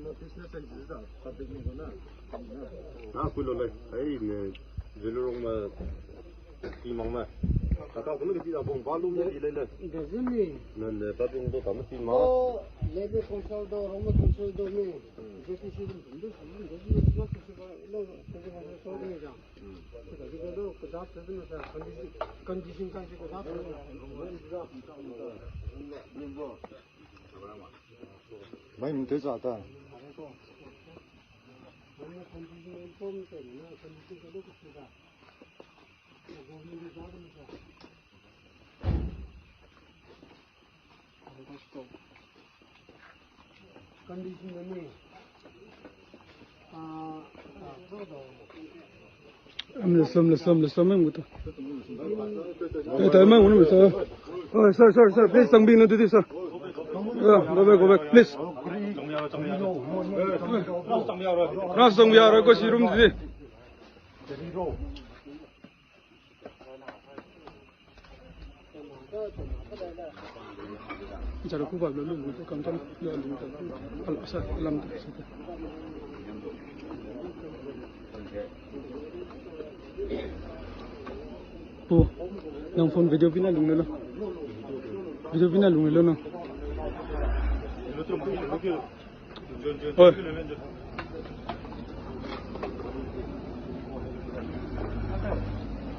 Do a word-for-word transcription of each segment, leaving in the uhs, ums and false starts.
ꯅꯣꯇꯤꯁꯅ ꯆꯩꯗꯨꯗ ꯄꯕ꯭ꯂꯤꯛꯅꯤꯀꯣꯅ꯫ ꯅ ꯀꯨꯏꯂꯣ ꯂꯩ ꯑꯩꯅꯦ ꯖꯦꯂꯨꯔꯣꯡꯃ ꯇꯤ ꯃꯪꯅ ꯀꯥꯀꯥ ꯀꯨꯝꯅ ꯇꯤ ꯂꯥꯛꯄꯣꯡ ꯕꯥꯂꯨꯝꯅ ꯇꯤ ꯂꯩ ꯂꯩ꯫ ꯅꯟꯅ ꯄꯕ꯭ꯂꯤꯛꯗꯣ ꯇꯥꯃ ꯇꯤ ꯃꯥ꯫ ꯂꯦꯕꯦ ꯀꯣꯟꯁꯜꯗꯣ ꯔꯣꯡꯃ ꯀꯣꯟꯁꯜꯗꯣ ꯃꯤ ꯖꯦ ꯄꯤ ꯁꯤ ꯗꯨꯝ ꯗꯨꯝ ꯁꯨꯝ ꯗꯨꯝ ꯁꯨꯝ ꯗꯨꯝ ꯁꯨꯝ ꯗꯨꯝ ꯁꯨꯝ ꯗꯨꯝ ꯁꯨꯝ ꯗꯨꯝ ꯁꯨꯝ ꯀꯟꯗꯤꯁꯟ ꯀꯟꯗꯤꯁꯟ ꯀꯥꯏꯁꯦ ꯀꯣ ꯃꯥꯏ ꯃꯨꯟꯇꯦ ꯆꯥ ꯇꯥ꯫ ꯀꯟꯗꯤꯁꯟ ꯑꯅꯤ꯫ ꯂꯤꯁ ꯂꯝ, ꯂꯤꯁ ꯂꯝ, ꯂꯤꯁ ꯂꯝ ꯃꯦꯡꯕꯨ ꯇ꯫ ꯑꯦ, ꯇ ꯃꯦꯡꯕꯨ ꯅꯨꯃꯤꯠ ꯇ꯫ ꯍꯣꯏ, ꯁꯔ, ꯁꯔ, ꯁꯔ, ꯄ꯭ꯂꯤꯁ ꯆꯪꯕꯤꯅꯨ ꯑꯗꯨꯗꯤ, ꯁꯔ꯫ ꯌꯥ, GO bag, GO bag, please. ꯀꯅꯥꯁꯨ ꯆꯪꯕ ꯌꯥꯔꯣꯏꯀꯣ ꯁꯤ ꯔꯨꯝꯗꯨꯗꯤ꯫ ꯖꯔ ꯈꯨꯕꯥ ꯂꯣ ꯂꯨ ꯂꯨ ꯀꯝ ꯀꯝ ꯂꯣ ꯂꯨ ꯇ ꯂꯨ ꯑꯁ ꯂꯝ ꯇ ꯁꯤ ꯇ꯫ ꯄꯨ ꯅꯪ ꯐꯣꯟ ꯚꯤꯗꯤꯑꯣ ꯄꯤꯅ ꯂꯨꯡꯅ ꯂꯣ꯫ ꯚꯤꯗꯤꯑꯣ ꯄꯤꯅ ꯂꯨꯡꯅ ꯂꯣ ꯅꯪ꯫ ꯍꯣꯏ꯫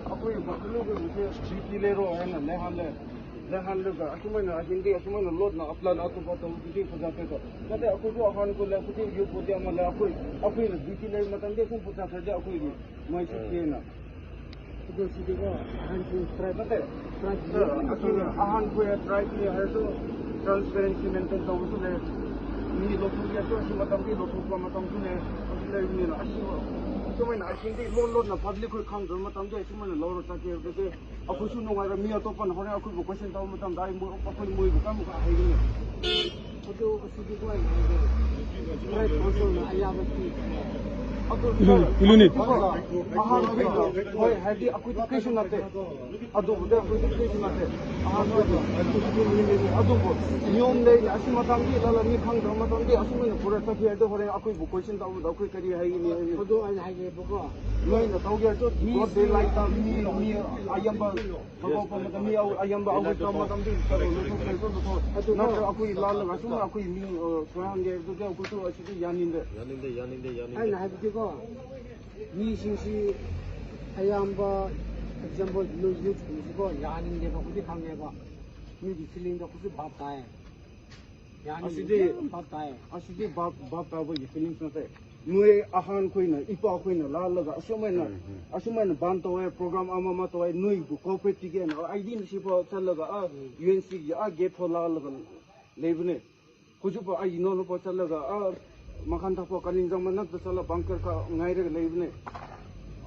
ꯑꯩꯈꯣꯏ ꯕꯐꯦꯂꯣꯒꯤ ꯍꯧꯖꯤꯛ ꯗ꯭ꯌꯨꯇꯤ ꯂꯩꯔꯣ ꯍꯥꯏꯅ ꯂꯩꯍꯜꯂꯦ꯫ ꯂꯩꯍꯜꯂꯒ ꯑꯁꯨꯃꯥꯏꯅ ꯑꯍꯤꯡꯗꯤ ꯑꯁꯨꯃꯥꯏꯅ ꯂꯣꯠꯅ ꯑꯄ꯭ꯂꯥꯟ ꯑꯇꯣꯞꯄ ꯇꯧꯕꯗꯨꯗꯤ ꯐꯖꯗꯦꯀꯣ꯫ ꯅꯠꯇꯦ, ꯑꯩꯈꯣꯏꯁꯨ ꯑꯍꯥꯟ ꯀꯣꯜꯂꯦ, ꯑꯩꯈꯣꯏꯗꯤ ꯌꯨꯠ ꯄꯣꯠꯇꯤ ꯑꯃ ꯂꯩ, ꯑꯩꯈꯣꯏ, ꯑꯩꯈꯣꯏꯅ ꯗ꯭ꯌꯨꯇꯤ ꯂꯩꯕ ꯃꯇꯝꯗ ꯁꯨꯝ ꯄꯣꯠ ꯆꯠꯈ꯭ꯔꯗꯤ ꯑꯩꯈꯣꯏꯒꯤ ꯃꯩꯁꯨ ꯊꯤꯌꯦꯅ꯫ ꯑꯗꯨ ꯁꯤꯗꯤꯀꯣ, ꯑꯍꯟꯁꯤꯡ ꯇ꯭ꯔꯥꯏꯕ ꯅꯠꯇꯦ, ꯇ꯭ꯔꯥꯏꯕ ꯁꯥꯔ, ꯑꯩꯈꯣꯏꯅ ꯑꯍꯟꯈꯣꯏ ꯇ꯭ꯔꯥꯏꯕꯅꯤ ꯍꯥꯏꯔꯁꯨ ꯇ꯭ꯔꯥꯟꯁꯄꯦꯔꯦꯟꯁꯤ ꯃꯦꯟꯇꯦꯟ ꯇꯧꯕꯁꯨ ꯂꯩ꯫ ꯃꯤ ꯂꯧꯊꯣꯛꯀꯦ ꯍꯥꯏꯔꯁꯨ ꯑꯁꯤ ꯃꯇꯝꯗꯤ ꯂꯧꯊꯣꯛꯄ ꯃꯇꯝꯁꯨ ꯂꯩ꯫ ꯑꯗꯨ ꯂꯩꯕꯅꯤꯅ ꯑꯁꯤ ꯁꯨꯃꯥꯏꯅ ꯑꯁꯤꯗꯤ ꯂꯣꯟ ꯂꯣꯟꯅ ꯄꯕ꯭ꯂꯤꯛ ꯈꯣꯏ ꯈꯪꯗꯕ ꯃꯇꯝꯗ ꯑꯁꯨꯃꯥꯏꯅ ꯂꯧꯔ ꯆꯠꯀꯦ ꯍꯥꯏꯕꯗꯤ ꯑꯩꯈꯣꯏꯁꯨ ꯅꯨꯡꯉꯥꯏꯔꯣꯏ꯫ ꯃꯤ ꯑꯇꯣꯞꯄꯅ ꯍꯣꯔꯦꯟ ꯑꯩꯈꯣꯏꯕꯨ ꯀꯣꯏꯁꯟ ꯇꯧꯕ ꯃꯇꯝꯗ ꯑꯩ ꯃꯣꯏ, ꯑꯩꯈꯣꯏ ꯃꯣꯏꯕꯨ ꯀꯔꯝꯕ ꯍꯩꯒꯅꯤ? ꯑꯗꯨ ꯑꯁꯤꯗꯤ ꯀꯃꯥꯏꯅ ꯇꯧꯒꯦ? ꯇ꯭ꯔꯥꯏꯕ ꯀꯥꯎꯟꯁꯤꯜꯅ ꯑꯌꯥꯕ ꯄꯤ꯫ ꯑꯗꯨ ꯏꯂꯨꯅꯤ, ꯏꯂꯨꯅꯤ꯫ ꯑꯍꯥꯟꯕ ꯑꯣꯏꯅ, ꯍꯣꯏ, ꯍꯥꯏꯗꯤ ꯑꯩꯈꯣꯏꯗꯤ ꯀꯩꯁꯨ ꯅꯠꯇꯦ꯫ ꯑꯗꯨꯕꯨꯗꯤ ꯑꯩꯈꯣꯏꯗꯤ ꯀꯩꯁꯨ ꯅꯠꯇꯦ꯫ ꯑꯍꯥꯟꯕ ꯑꯣꯏꯅ ꯑꯗꯨꯕꯨ ꯅꯤꯌꯣꯝ ꯂꯩ꯫ ꯑꯁꯤ ꯃꯇꯝꯗꯤ ꯂꯥꯜꯂꯅꯤ ꯈꯪꯗꯕ ꯃꯇꯝꯗꯤ ꯑꯁꯨꯃꯥꯏꯅ ꯄꯨꯔꯛ ꯆꯠꯈꯤ ꯍꯥꯏꯗꯣ ꯍꯣꯔꯦꯟ ꯑꯩꯈꯣꯏꯕꯨ ꯀꯣꯏꯁꯟ ꯇꯧꯕꯗ ꯑꯩꯈꯣꯏ ꯀꯔꯤ ꯍꯥꯏꯒꯅꯤ ꯍꯥꯏꯕꯅꯤ꯫ ꯑꯗꯨ ꯑꯩꯅ ꯍꯥꯏꯒꯦꯕꯀꯣ꯫ ꯅꯣꯏꯅ ꯇꯧꯒꯦ ꯍꯥꯏꯔꯁꯨ ꯃꯤ ꯕꯣꯠ ꯗꯦ ꯂꯥꯏꯠꯇ ꯃꯤ, ꯃꯤ ꯑꯌꯥꯝꯕ ꯊꯕꯛ ꯃꯇꯝ ꯃꯤ ꯑꯌꯥꯝꯕ ꯑꯩꯈꯣꯏ ꯇꯧꯕ ꯃꯇꯝꯗꯤ ꯅꯠꯇ꯭ꯔꯒ ꯑꯩꯈꯣꯏ ꯂꯥꯜꯂꯒ ꯑꯁꯨꯝꯅ ꯑꯩꯈꯣꯏ ꯃꯤ, ꯑ, ꯁꯣꯏꯍꯟꯒꯦ ꯍꯥꯏꯕꯗꯨꯗꯤ ꯑꯩꯈꯣꯏꯁꯨ ꯑꯁꯤꯗꯤ ꯌꯥꯅꯤꯡꯗꯦ꯫ ꯌꯥꯅꯤꯡꯗꯦ, ꯌꯥꯅꯤꯡꯗꯦ, ꯌꯥꯅꯤꯡꯗꯦ꯫ ꯑꯩꯅ ꯍꯥꯏꯕꯗꯤꯀꯣ, ꯃꯤꯁꯤꯡꯁꯤ ꯑꯌꯥꯝꯕ, ꯑꯦꯛꯖꯥꯝꯄꯜ, ꯅꯣꯏ ꯌꯨꯠꯁꯀꯨꯝꯕꯁꯤꯀꯣ ꯌꯥꯅꯤꯡꯗꯦꯕ, ꯑꯩꯈꯣꯏꯗꯤ ꯈꯪꯉꯦꯕ꯫ ꯃꯤꯒꯤ ꯐꯤꯂꯤꯡꯗꯣ ꯑꯩꯈꯣꯏꯁꯨ ꯚꯥꯞ ꯇꯥꯏ꯫ ꯌꯥꯅꯤꯡꯗꯦ, ꯑꯁꯤꯗꯤ, ꯌꯥꯝ ꯚꯥꯞ ꯇꯥꯏ꯫ ꯑꯁꯤꯗꯤ ꯚꯥꯞ, ꯚꯥꯞ ꯇꯥꯕꯒꯤ ꯐꯤꯂꯤꯡꯁ ꯅꯠꯇꯦ꯫ ꯅꯣꯏ ꯑꯍꯟ ꯈꯣꯏꯅ, ꯏꯄꯥ ꯈꯣꯏꯅ ꯂꯥꯜꯂꯒ ꯑꯁꯨꯃꯥꯏꯅ, ꯎꯝ, ꯎꯝ꯫ ꯑꯁꯨꯃꯥꯏꯅ ꯕꯥꯟ ꯇꯧꯋꯦ, ꯄ꯭ꯔꯣꯒ꯭ꯔꯥꯝ ꯑꯃ ꯑꯃ ꯇꯧꯋꯦ, ꯅꯣꯏꯕꯨ ꯀꯣꯑꯣꯄꯔꯦꯠ ꯄꯤꯒꯦꯅ ꯑꯩꯗꯤ ꯁꯤꯐꯥꯎ ꯆꯠꯂꯒ, ꯑꯥ, ꯎꯝ꯫ ꯌꯨ ꯑꯦꯟ ꯁꯤꯒꯤ ꯑꯥ ꯒꯦꯠ ꯐꯥꯎ ꯂꯥꯜꯂꯒ ꯂꯩꯕꯅꯦ꯫ ꯍꯧꯖꯤꯛꯐꯥꯎ ꯑꯩ ꯏꯅꯥꯎꯅꯨꯄꯥ ꯆꯠꯂꯒ, ꯑꯥ, ꯃꯈꯥꯟ ꯊꯛꯄ ꯀꯥꯂꯤꯡꯖꯥꯡ ꯃꯅꯥꯛꯇ ꯆꯠꯂꯒ ꯕꯪꯀꯔ ꯈ-, ꯉꯥꯏꯔꯒ ꯂꯩꯕꯅꯦ꯫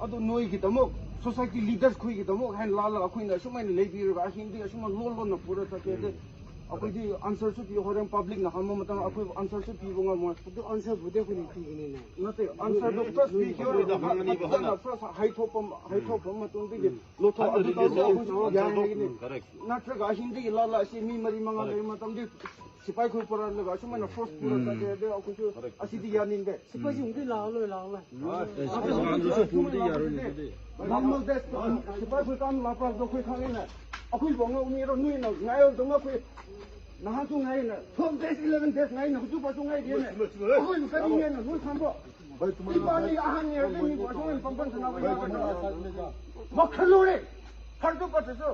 ꯑꯗꯨ ꯅꯣꯏꯒꯤꯗꯃꯛ, ꯁꯣꯁꯥꯏꯇꯤ ꯂꯤꯗꯔꯁ ꯈꯣꯏꯒꯤꯗꯃꯛ ꯍꯥꯏꯅ ꯂꯥꯜꯂꯒ ꯑꯩꯈꯣꯏꯅ ꯑꯁꯨꯃꯥꯏꯅ ꯂꯩꯕꯤꯔꯒ ꯑꯍꯤꯡꯗꯤ ꯑꯁꯨꯃꯥꯏꯅ ꯂꯣꯟ ꯂꯣꯟꯅ ꯄꯨꯔ ꯆꯠꯀꯦ ꯍꯥꯏꯗꯤ, ꯎꯝ꯫ ꯑꯩꯈꯣꯏꯗꯤ ꯑꯟꯁꯔꯁꯨ ꯄꯤ, ꯍꯣꯔꯦꯟ ꯄꯕ꯭ꯂꯤꯛꯅ ꯍꯪꯕ ꯃꯇꯝꯗ ꯑꯩꯈꯣꯏ ꯑꯟꯁꯔꯁꯨ ꯄꯤꯕ ꯉꯝꯃꯣꯏ꯫ ꯑꯗꯨ ꯑꯟꯁꯔꯕꯨꯗꯤ ꯑꯩꯈꯣꯏꯅ ꯄꯤꯒꯅꯤꯅꯦ꯫ ꯅꯠꯇꯦ, ꯑꯟꯁꯔꯗꯣ ꯐꯥꯔꯁ ꯅꯣꯏ ꯄꯤꯒꯦ ꯀꯝꯄ꯭ꯂꯦꯟꯗ ꯍꯥꯏꯔꯒ ꯍꯪꯒꯅꯤꯕ ꯐꯖꯅ ꯍꯥꯟꯅ꯫ ꯐꯥꯔꯁ ꯍꯥꯏꯊꯣꯛꯄ, ꯎꯝ꯫ ꯍꯥꯏꯊꯣꯛꯄ ꯃꯇꯨꯡꯗꯒꯤ ꯎꯝ꯫ ꯂꯧꯊꯣꯛ, ꯑꯗꯨ ꯑꯟꯁꯔꯗꯣ ꯇꯧꯔꯗꯤ ꯑꯩꯈꯣꯏꯁꯨ ꯌꯥꯏ ꯑꯟꯁꯔꯗꯣ ꯍꯥꯏꯒꯅꯤ꯫ ꯎꯝ, ꯀꯔꯦꯛ꯫ ꯅꯠꯇ꯭ꯔꯒ ꯑꯍꯤꯡꯗꯒꯤ ꯂꯥꯜꯂ ꯑꯁꯤ ꯃꯤ ꯃꯔꯤ ꯃꯉꯥ ꯀꯔꯦꯛ꯫ ꯂꯩꯕ ꯃꯇꯝꯗꯤ ꯁꯤꯐꯥꯏ ꯈꯣꯏ ꯄꯨꯔꯛꯂꯒ ꯑꯁꯨꯃꯥꯏꯅ ꯐꯣꯔꯁ ꯄꯨꯔꯛꯂꯒꯦ ꯍꯥꯏꯗꯤ ꯑꯩꯈꯣꯏꯁꯨ ꯑꯁꯤꯗꯤ ꯌꯥꯅꯤꯡꯗꯦ꯫ ꯁꯤꯐꯥꯏꯁꯤꯡꯗꯤ ꯂꯥꯛꯑꯔꯣꯏ, ꯂꯥꯛꯑꯔꯣꯏ꯫ ꯑꯁ, ꯑꯗꯨ ꯑꯗꯨꯁꯨ ꯐꯨꯗꯤ ꯌꯥꯔꯣꯏꯅꯦ, ꯑꯗꯨꯗꯤ꯫ ꯅꯣꯔꯃꯦꯜ ꯗꯦꯁ ꯁꯤꯐꯥꯏ ꯈꯣꯏ ꯀꯥꯟ ꯂꯥꯛꯄ ꯍꯥꯏꯕꯗꯣ ꯑꯩꯈꯣꯏ ꯈꯪꯉꯤꯅꯦ꯫ ꯑꯩꯈꯣꯏꯕꯨ ꯑꯉꯧ ꯃꯤꯔꯣ ꯅꯣꯏꯅ ꯉꯥꯏꯔꯣꯏꯗꯧꯅ ꯑꯩꯈꯣꯏ ꯅꯍꯥꯟꯁꯨ ꯉꯥꯏꯅ, ꯇꯨꯋꯦꯜꯐ ꯗꯦꯁ, ꯏꯂꯦꯚꯦꯟ ꯗꯦꯁ ꯉꯥꯏꯅ ꯍꯧꯖꯤꯛ ꯐꯥꯎꯁꯨ ꯉꯥꯏꯔꯤꯅꯦ꯫ ꯑꯩꯈꯣꯏꯕꯨ ꯀꯔꯤꯅꯦꯅ ꯅꯣꯏ ꯈꯪꯕ꯭ꯔꯣ? ꯏꯕꯥꯅꯤ ꯑꯍꯟꯅꯤ ꯍꯥꯏꯔꯗꯤ ꯃꯤꯕꯨ ꯑꯁꯨꯃꯥꯏꯅ ꯄꯪꯄꯪ ꯁꯥꯟꯅꯕ ꯌꯥꯒꯗ꯭ꯔꯣ? ꯃꯈꯜ ꯂꯣꯏꯔꯦ꯫ ꯈꯔꯗꯨ ꯐꯠꯇ꯭ꯔꯁꯨ